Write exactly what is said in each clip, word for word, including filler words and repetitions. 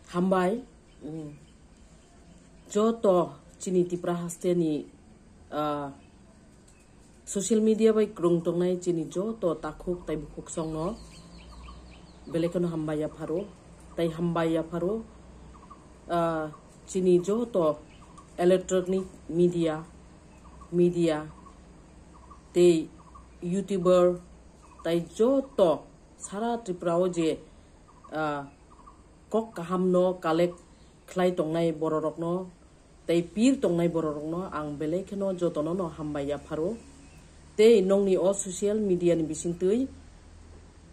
Hambai, mm, joto chini Tipra haste ni, ah, social media bai kwrwng tongnai chini joto takhuk tai bukhuk songno belai kheno hambai yapharo, tai hambai yapharo, ah, chini joto electronic media, media, tei YouTuber, tai joto sara Tripura o je, ah, kok kaham no collect khlai tongnai bororokno, tei pir tongnai bororokno ang belai kheno jotono no hambai yapharo. Tei nongni o social media ni bisingtwi,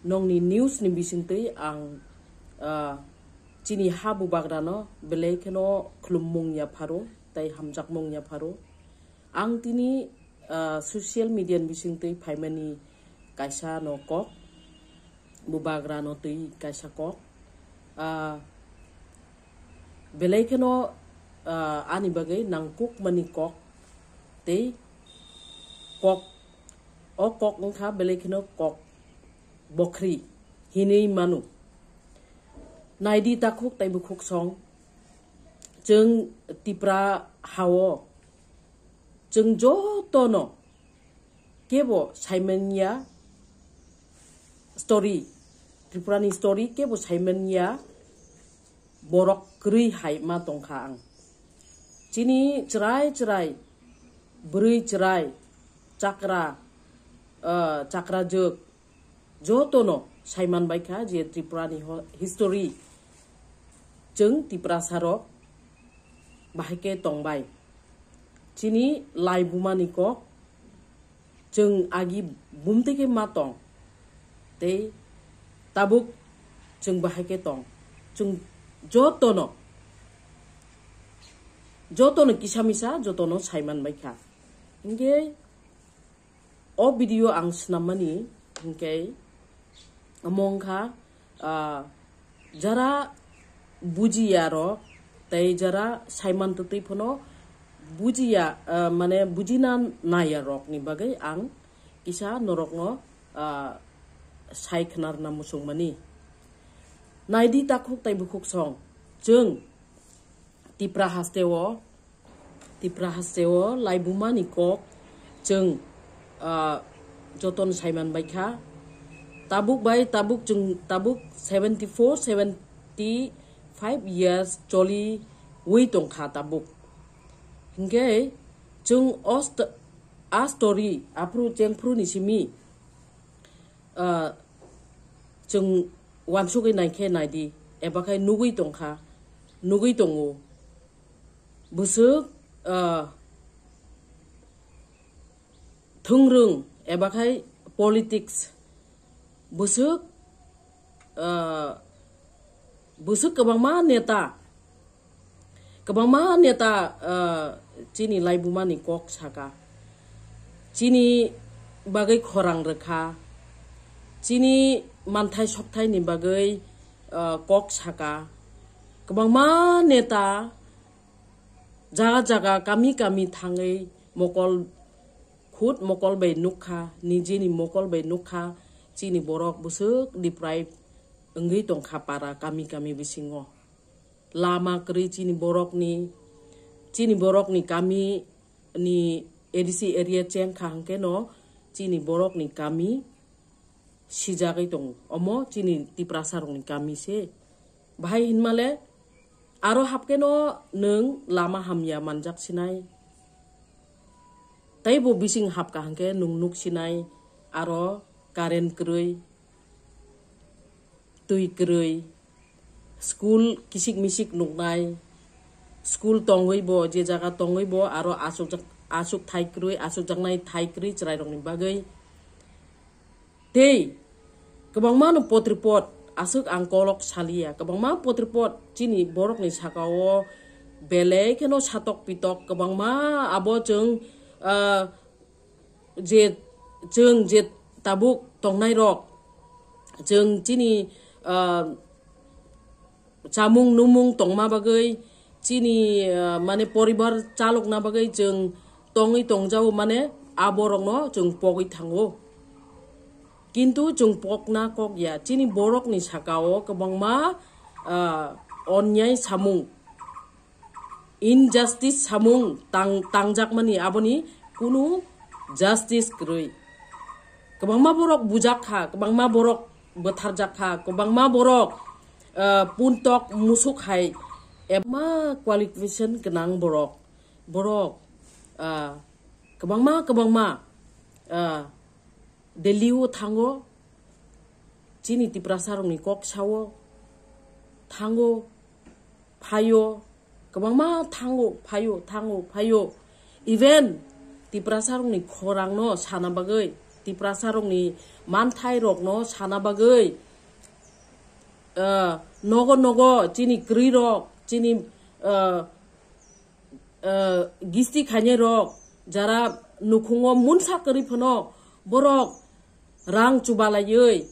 nongni news ni bisingtwi ang, ah, chini ha bubagrano belai kheno khulummung yapharo, tei hamjakmung yapharo. Ang tini, ah, social media ni bisingtwi phaimani kaisa no kok, bubagra no twi kaisa kok. Ah, belai kheno, ah, ani bagwi nangkukmani kok tei kok, o kok wngkha belai kheno kok bokhri hinwi manu. Naidi takhuk tai bukhuk song, chwng Tipra hao chwng jotono kebo saimanya story, Tripurani story kebo saimanya borok kwrwi hai ma tongkha ang. Chini chwrai chwrai, bwrwi chwrai, chakra, eh, chakra jwk, jotono saiman baikha je Tripurani ho-, history chwng Tiprasarok bahai khe tongbai. Chini laibumani kok chwng agi bumtwi khe ma tong, tei tabuk chwng bahai khe tong. Chwng jotono, jotono kisa misa jotono saiman baikha. Hinkhe o video ang swnammani hinkhe omo wngkha, ah, jara bujiya rok tei jara saiman twtwi phano bujiya, ah, mane bujina naiya rokni bagwi ang kisa norokno, ah, sai khwnarwna muchungmani. Naidi takhuk tai bukhuk song, chwng Tipra hasteo, Tipra hasteo laibumani kok chwng, ah, jotono saiman baikha. Tabuk bai tabuk chwng tabuk seventy four, seventy five years choli wi tongkha tabuk. Hinkhe chwng o st-, a story aphuru chengphuru ni simi, ah, chwng wansugwi naikhe naidi, eba khai nugwi tongkha, nugwi tongo. Bwswk, ah, thwngrwng eba khai politics, bwswk, ah, bwswk kwbangma neta, kwbangma neta, ah, chini laibumani kok saka, chini bagwi khorang rwkha, chini manthai sokthai ni bagwi, ah, kok saka, kwbangma neta jaga jaga kami kami thangwi mokol, khud mokol bai nukha, nijeni mokol bai nukha, chini borok bwswk deprive wngwi tongkha para kami kami bisingo. Lama kwrwi chini borokni, chini borokni kami ni A D C area chengkha hwnkhe no chini borokni kami sijagwi tongo. Omo chini Tiprasa rokni kami se. Bahai hinmale aro hapkeno nwng lama hamya manjak sinai. Teibo bising hapka hwnkhe nwng nuk sinai aro current kwrwi, twi kwrwi, school kisik misik nuknai, school tongwi bo, je jaga tongwi bo aro aswk, aswk thai kwrwi, aswkjaknai thai kwrwi chwrairokni bagwi. Tei kwbangma no potripot aswk ang kolok saliya, kwbangma potripot chini borokni saka o belai kheno satok pitok kwbangma abo chwng, ah, je chwng je tabuk tongnai rok, chwng chini, ah, chamung numung tongma bagwi, chini, ah, mane poribar chalokna bagwi chwng tongwi tongjao, mane aborokno chwng pogwi thango. Kintu chwng pokna kok ya, chini borokni saka o kwbangma, ah, onyai samung, injustice samung tang, tangjakmani aboni kunu justice kwrwi. Kwbangma borok bujak kha, kwbangma borok bwtharjak kha, kwbangma borok, ah, puntok musuk hai, ebma qualification gwnang borok, borok, ah, kwbangma, kwbangma, ah, Delhi o thango, chini Tiprasa rokni kok sao, thango, phaio, kwbangma thango, phaio, thango, phaio. Even Tiprasa rokni khorang no sana bagwi, Tiprasa rokni manthai rok no sana bagwi, ah, nogo nogo chini kwrwi rok, chini, ah, ah, gisti khainai rok, jara nukhungo munsa kwrwi phano borok rang chubalaiwi,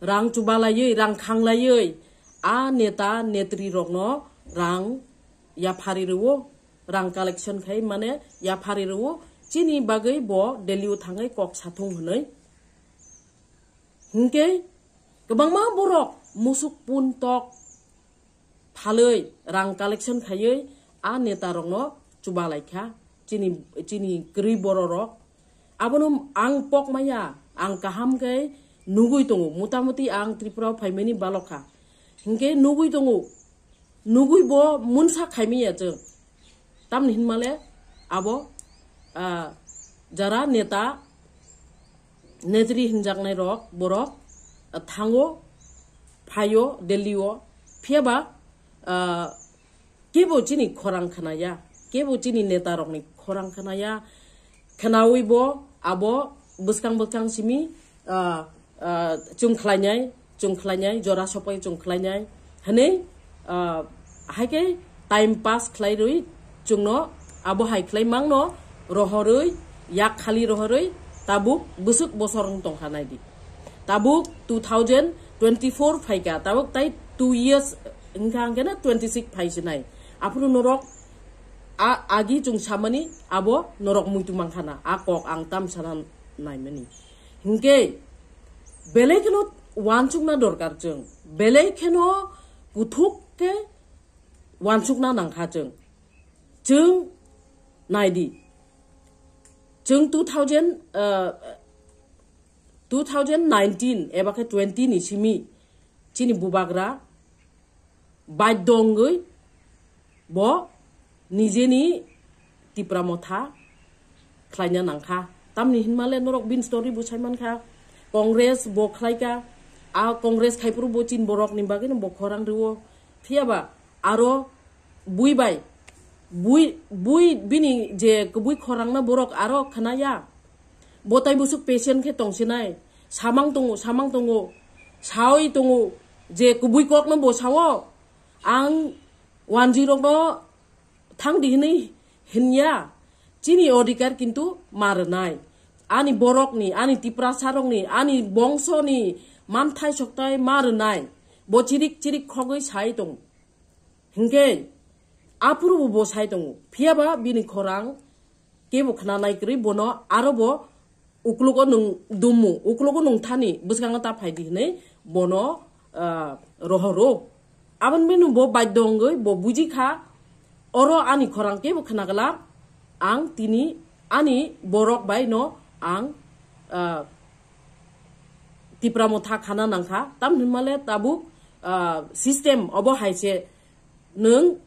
rang chubalaiwi, rang khanglaiwi, a neta netri rokno rang yaphari rwo, rang collection khai mane yaphari rwo, chini bagwi bo Delhi o thangwi kok sathung hwnwi. Hinkhe kwbangma borok musuk puntok phalwi rang collection khaiwi a neta rokno chubalai kha chini, chini kwrwi borok rok. Abono ang pok maya, ang kaham khe nugwi tongo, motamuti ang Tripura o phaimani balok kha. Hinkhe nugwi tongo, nugwi bo munsa khaimaya chwng. Tamni hinmale abo, ah, jara neta, netri hinjaknai rok borok, ah, thango, phaio Delhi o, phiyaba, ah, kebo chini khorang khnaya, kebo chini neta rokni khorang khnaya, khnawi bo abo bwskang bwskang simi, ah, ah, chwng khlainai, chwng khlainai, jora sopai chwng khlainai hwnwi, ah, hai khe time pass khlai rwi chwngno abo hai khlai mangno rohorwi, yak khali rohorwi tabuk bwswk bosor wng tongkha naidi. Tabuk two thousand twenty-four phaikha, tabuk tai two years wngkha, hwnkhe na twenty-six phaisinai. Aphuru norok a, agi chwng samani abo norok muitu mankha na, a kok ang tam sana naimani. Hinkhe belai kheno wansukna dorkar chwng, belai kheno kuthuk khe wansukna nangkha chwng. Chwng naidi, chwng two thousand, uh, two thousand nineteen eba khe twenty ni simi chini bubagra baidho wngwi bo nijeni Tipra Motha khlaina nangkha. Tamni hinmale norok bini story bo saimankha. Congress bo khlaika. A Congress khaiphuru bo chin borokni bagwino bo khorang rwo. Phiyaba aro bui bai, bui, bui bini je kubui khorangno borok aro khnaya. Bo tai bwswk patient khe tongsinai. Samang tongo, samang tongo. Sawi tongo. Je kubui kokno bo sao. Ang wanjwi rokno thang di hinwi hinya. Chini odhikar kintu ma rwnai. Ani borokni, ani Tiprasa rokni, ani bongsoni manthai soktai ma rwnai. Bo chirik chirik khogwi sai tongo. Hinkhe aphuru bo sai tongo. Phiyaba bini khorang kebo khna nai kwrwi bono aro bo uklogo nwng dummu, uklogo nwng thani bwskango ta phai di hinwi bono, ah, rohoro. Aboni bini bo baidho wngwi bo buji kha, oro ani khorang kebo khna glak, ang tini ani borok bai no ang, ah, Tipra Motha khana nangkha. Tamni hinmale tabuk, ah, system obo hai se nwng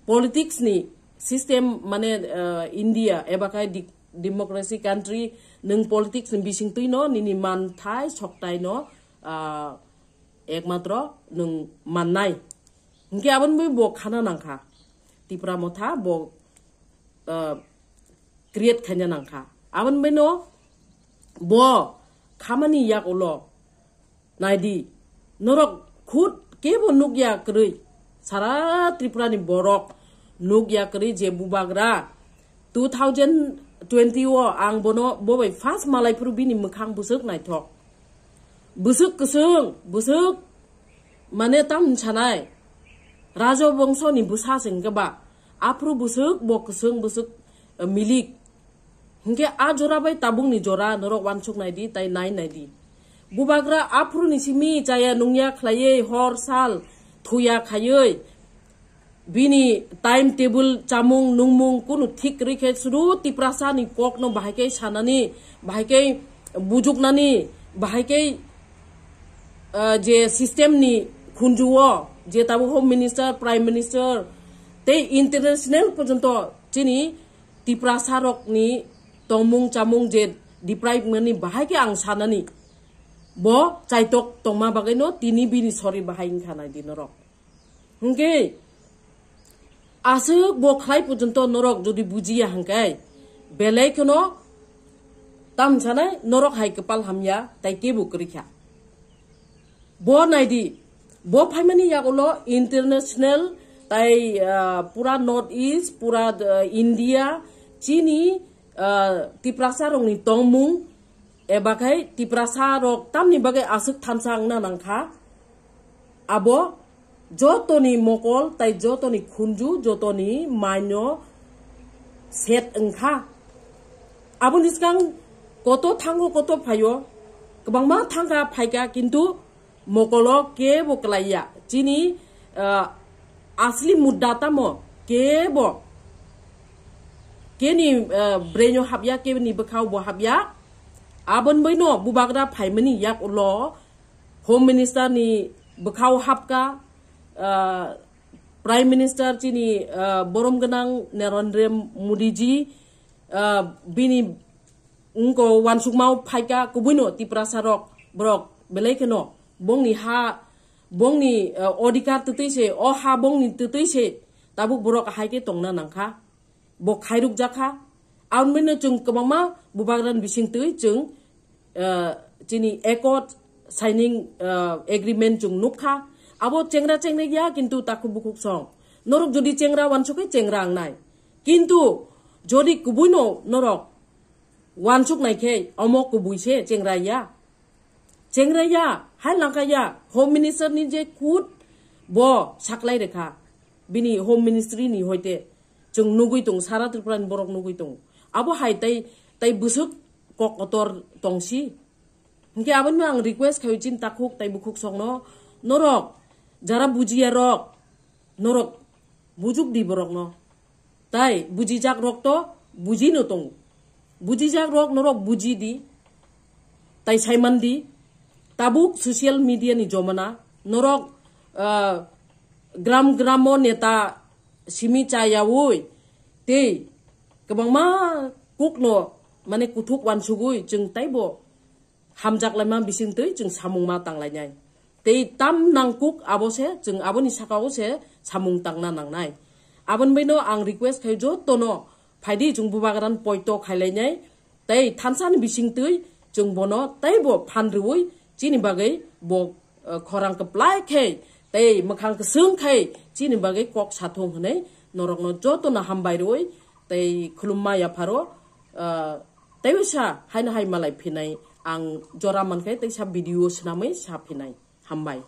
politics ni system mane, ah, India eba khai di-, democracy country nwng politics ni bisingtwi no nini manthai soktai no, ah, ekmatro nwng mannai. Hinkhe aboni bo khana nangkha. Tipra Motha bo, ah, create khaina nangkha. Aboni beno bo khamani yak ulo naidi. Norok khud kebo nukya kwrwi. Sara Tripura ni borok nukya kwrwi je bubagra two thousand twenty o ang bono bo bai first malai phuru bini mwkhang bwswk naithok. Bwswk kwswng, bwswk mane tam sanai. Rajo bongso ni bwsa se hwnkhe ba. Aphuru bwswk bo kwswng bwswk, eh, milik. Hwnkhe a jora bai tabuk ni jora norok wansuk nai di, tai nai nai di. Bubagra aphuru ni simi chaya nungya khlaiwi hor sal thuya khaiwi bini time table chamung nungmung kunu thik rikhe suru Tiprasa ni kok no bahai khe sanani, bahai khe bujuknani, bahai khe, ah, je system ni khunju o je tabuk Home Minister, Prime Minister tei international porjonto chini Tiprasa rok ni tongmung chamung je deprive mani bahai khe ang sanani. Bo chaitok tongma bagwi no tini bini sori bahai wngkha nai di norok. Hwnkhe aswk bo khlai porjonto norok jodi bujiya hwnkhe belai kheno tam sanai norok hai kwpal hamya tai kebo kwrwi kha. Bo naidi, bo phaimani yagulo international tai, ah, pura North East, pura, ah, India, chini, ah, Tiprasa rokni tongmung, eba khai Tiprasa rok tamni bagwi aswk thansa wngna nangkha. Abo jotoni mokol tai jotoni khunju, jotoni maino set wngkha. Aboni swkang koto thango, koto phaio, kwbangma thangkha phaikha, kintu mokolo kebo kwlaiya. Chini, ah, asli mudda tamo kebo keni, ah, brain o hapya, keni bwkhao bo hapya. Aboni baino bubagra phaimani yak ulo Home Minister ni bwkhao hapka, ah, Prime Minister chini, ah, borom gwnang Narendra Modi ji, ah, bini wngko wansukmao phaika kubuino Tiprasa rok borok belai kheno bongni ha, bongni, ah, odhikar twtwi se, o ha bongni twtwi se tabuk borok hai khe tongna nangkha. Bo khairuk jakha. Aboni no chwng kwbangma bubagrani bisingtwi chwng, eh, chini accord signing, eh, agreement chwng nukha. Abo chengra chengra ya, kintu takhuk bukhuk song. Norok jodi chengra wansukhe chengra wngnai. Kintu jodi kubuino norok wansuk naikhe omo kubui se chengra ya. Chengra ya, hai langka ya, Home Minister ni je khud bo saklai rekha. Bini Home Ministry ni hoite chwng nugui tong, sara Tripura ni borok nugui tong. Abo hai tai, tai bwswk kok kotor tongsi. Hingke aboni ang request khayo chin takhuk tai bukhuk songno, norok jara bujiya rok, norok bujuk di borokno. Tai bujijak rok to buji no tongo. Bujijak rok norok buji di. Tai saiman di. Tabuk social media ni jomana. Norok, ah, gram gramo neta simi chayawi. Tei kwbangma kukno mane kuthuk wansugui chwng taibo hamjak laima bisingtwi chwng samung ma tanglainai. Tei tam nangkuk abo se chwng aboni sakao se samung tangna nangnai. Aboni baino ang request khai jotono phaidi chwng bubagrani poito khailainai. Tei thansani bisingtwi chwng bono teibo phan rwui chini bagwi bo, eh, khorang kwplai khai tei mwkhang kwswng khai chini bagwi kok sathung hwnwi norokno jotono hambai rwui tei khulumma yapharo, eh, Tei uisa haino hai malai phinai ang jora mankhe teisa video swnamwi sa phinai. Hambai.